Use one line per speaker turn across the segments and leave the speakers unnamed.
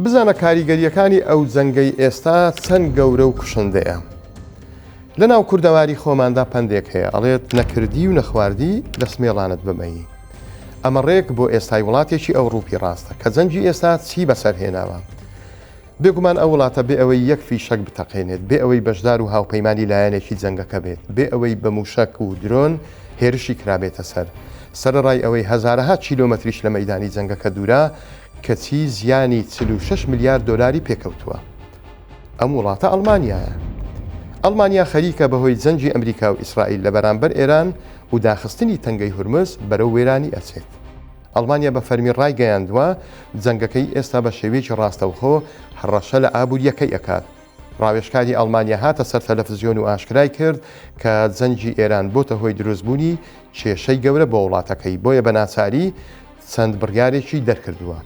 بزانە کاریگەرییەکانی ئەو جەنگەی ئێستا چەند گەورە و کوشندەیە. لە ناو کوردەواری خۆماندا پەندێک هەیە ئەڵێت نەکردی و نەخواردی لە سمێڵانت بمەیی. ئەمە ڕێک بۆ ئێستای وڵاتێکی ئەوڕوپی ڕاستە کە جەنگی ئێستا چی بەسەر هێناوە. بێگومان ئەو وڵاتە بێ ئەوەی یەک فیشەک بتەقێنێت، بێ ئەوەی بەشدار و هاوپەیمانی لایەنێکی جەنگەکە بێت، بێ ئەوەی بە مووشەک و درۆن هێرشی کرابێتە سەر، سەرەڕای ئەوەی هەزارەها کیلۆمەتریش لە مەیدانی جەنگەکە دوورە، کەچی زیانی 46 ملیار دۆلاری پێکەوتووە. ئەم وڵاتە ئەڵمانیایە. ئەڵمانیا خەریکە بەهۆی جەنگی ئەمریکا و ئیسرائیل لە بەرامبەر ئێران و داخستنی تەنگەی هورمز بەرەو وێرانی ئەچێت. ئەڵمانیا بە فەرمی ڕایگەیاندووە، جەنگەکەی ئێستا بە شێوەیەکی ڕاستەوخۆ هەڕەشە لە ئابوورییەکەی ئەکات. ڕاوێژکاری ئەڵمانیا هاتە سەر تەلەفزیۆن و ئاشکرای کرد کە جەنگی ئێران بۆتە هۆی دروستبوونی کێشەی گەورە بۆ وڵاتەکەی، بۆیە بە ناچاری چەند بڕیارێکی دەرکردووە.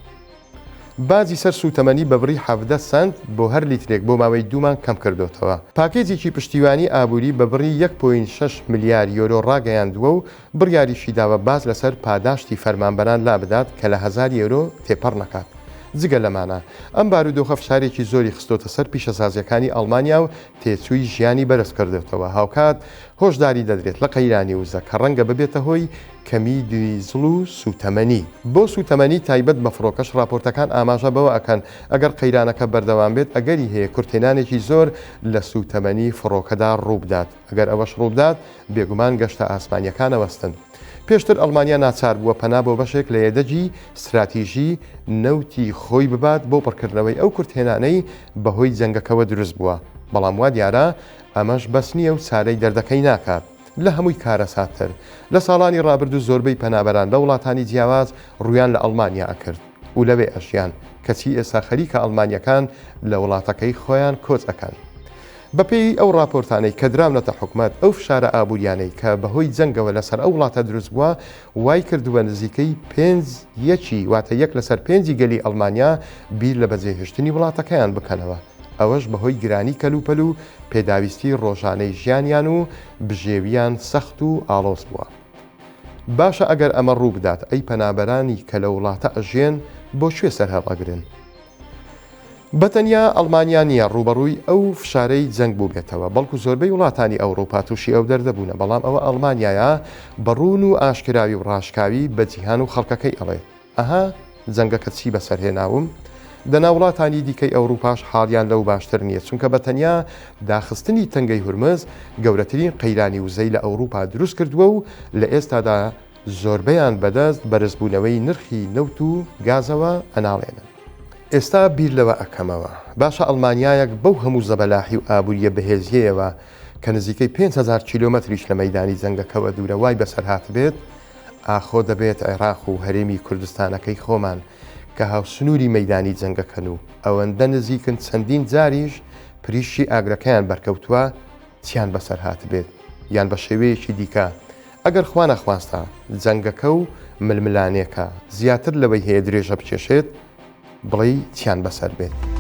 باجی سەر سووتەمەنی بە بڕی 17 سەنت بۆ هەر لیترێک بۆ ماوەی دوو مانگ کەمکردۆتەوە. پاکێجێکی پشتیوانی ئابووری بە بڕی یەک point شەش ملیار یۆرۆ ڕاگەیاندووە و بڕیاریشی داوە باج لەسەر پاداشتی فەرمانبەران لابدات کە لە هەزار یۆرۆ تێپەڕ نەکات. جگە لەمانە، ئەم بارودۆخە فشارێکی زۆری خستۆتە سەر پیشەسازییەکانی ئەڵمانیا و تێچووی ژیانی بەرزکردۆتەوە، هاوکات هۆشداری دەدرێت لە قەیرانی وزە کە ڕەنگە ببێتە هۆی کەمیی دیزڵ و سووتەمەنی. بۆ سووتەمەنی تایبەت بە فڕۆکەش ڕاپۆرتەکان ئاماژە بەوە ئەکەن ئەگەر قەیرانەکە بەردەوام بێت ئەگەری هەیە کورتهێنانێکی زۆر لە سووتەمەنی فڕۆکەدا ڕووبدات، ئەگەر ئەوەش ڕووبدات بێگومان گەشتە ئاسمانییەکان ئەوەستن. پێشتر ئەڵمانیا ناچار بووە پەنا بۆ بەشێک لە یەدەگی ستراتیژی نەوتی خۆی ببات بۆ پڕکردنەوەی ئەو کورتهێنانەی بەهۆی جەنگەکەوە دروست بووە، بەڵام وا دیارە ئەمەش بەس نییە و چارەی دەردەکەی ناکات. لە هەمووی کارەساتتر، لە ساڵانی ڕابردوو زۆربەی پەنابەران لە وڵاتانی جیاواز ڕوویان لە ئەڵمانیا ئەکرد و لەوێ ئەژیان، کەچی ئێستا خەریکە ئەڵمانییەکان لە وڵاتەکەی خۆیان کۆچ ئەکەن. بەپێی ئەو ڕاپۆرتانەی کە دراونەتە حکومەت، ئەو فشارە ئابووریانەی کە بەهۆی جەنگەوە لەسەر ئەو وڵاتە دروست بووە، وای کردووە نزیکەی پێنج یەکی، واتە یەک لەسەر پێنجی گەلی ئەڵمانیا بیر لە بەجێهێشتنی وڵاتەکەیان بکەنەوە، ئەوەش بەهۆی گرانی کەلوپەل و پێداویستی ڕۆژانەی ژیانیان و بژێویان سەخت و ئاڵۆز بووە. باشە ئەگەر ئەمە ڕووبدات، ئەی پەنابەرانی کە لە وڵاتە ئەژیێن بۆ کوێ سەرهەڵئەگرن؟ بەتەنیا ئەڵمانیا نییە ڕووبەڕووی ئەو فشارەی جەنگ بووبێتەوە، بەڵکو زۆربەی وڵاتانی ئەوڕوپا تووشی ئەو دەردە بوونە، بەڵام ئەوە ئەڵمانیایە بە ڕوون و ئاشکراوی و ڕاشکاوی بە جیهان و خەڵکەکەی ئەڵێ ئەها جەنگەکە چی بەسەر هێناوم؟ دەنا وڵاتانی دیکەی ئەوڕوپاش حاڵیان لەو باشتر نییە، چونکە بە تەنیا داخستنی تەنگەی هورمز گەورەترین قەیرانی وزەی لە ئەوڕوپا دروست کردووە و لە ئێستادا زۆربەیان بەدەست بەرزبوونەوەی نرخی نەوت و گازەوە ئەناڵێنن. ئێستا بیر لەوە ئەکەمەوە، باشە ئەڵمانیایەک بەو هەموو زەبەلاحی و ئابوورییە بەهێزییەیەوە کە نزیکەی 5000 کیلۆمەتریش لە مەیدانی جەنگەکەوە دوورە وای بەسەر هاتبێت، ئاخۆ دەبێت عێراق و هەرێمی کوردستانەکەی خۆمان کە هاوسنووری مەیدانی جەنگەکەن و ئەوەندە نزیکن چەندین جاریش پریشکی ئاگرەکەیان بەرکەوتووە چیان بەسەر هاتبێت؟ یان بە شێوەیەکی دیکە ئەگەر خوانەخواستە جەنگەکە و ململانێکە زیاتر لەوەی هەیە درێژە بکێشێت، بڵێی چیان بەسەر بێت؟